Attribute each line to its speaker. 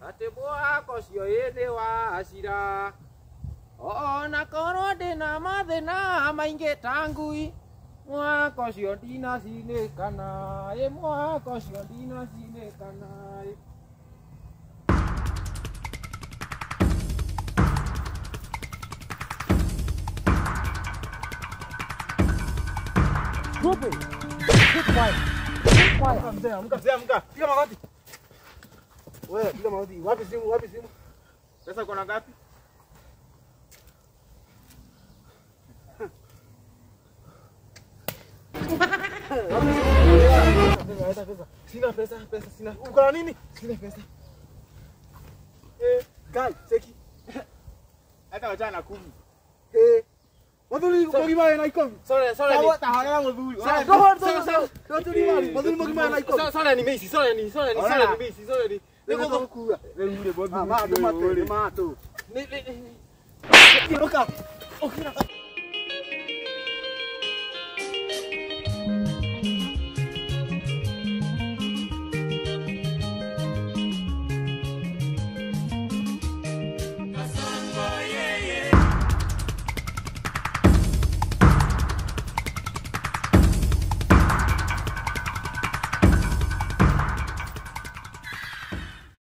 Speaker 1: Atĩ mwaka ũcio ĩthĩ wa cira. Ona korwo ndĩna mathĩna maingĩ ta ngui. Mwaka ũcio ndinacinĩkana ĩ, mwaka ũcio ndinacinĩkana ĩ.
Speaker 2: Drop it. Keep quiet. Keep quiet.
Speaker 3: Mzee, amka mzee, amka. Piga magoti. Wewe, piga magoti. Wapi simu? Wapi simu?
Speaker 1: Pesa uko na ngapi?
Speaker 3: Pesa, pesa. Sina pesa, pesa sina. Uko na nini? Sina pesa. Eh, guy, cheki.
Speaker 1: Hata wachana na 10.
Speaker 3: Eh. Muthuri mũgima wĩna 10.
Speaker 1: Sorry, sorry.
Speaker 3: Tahorera muthuri.
Speaker 1: Sorry,
Speaker 3: Sorry,
Speaker 1: sorry,
Speaker 3: sorry. Muthuri mũgima wĩna 10.
Speaker 1: Sorry ni meici, sorry ni, sorry ni, sorry ni meici, sorry ni.
Speaker 3: Nĩ gũkua.
Speaker 1: Rĩu rĩ,
Speaker 3: Ah, ma,
Speaker 1: bothi.
Speaker 3: mate, ma tu.
Speaker 1: Ni ni.
Speaker 3: Look up.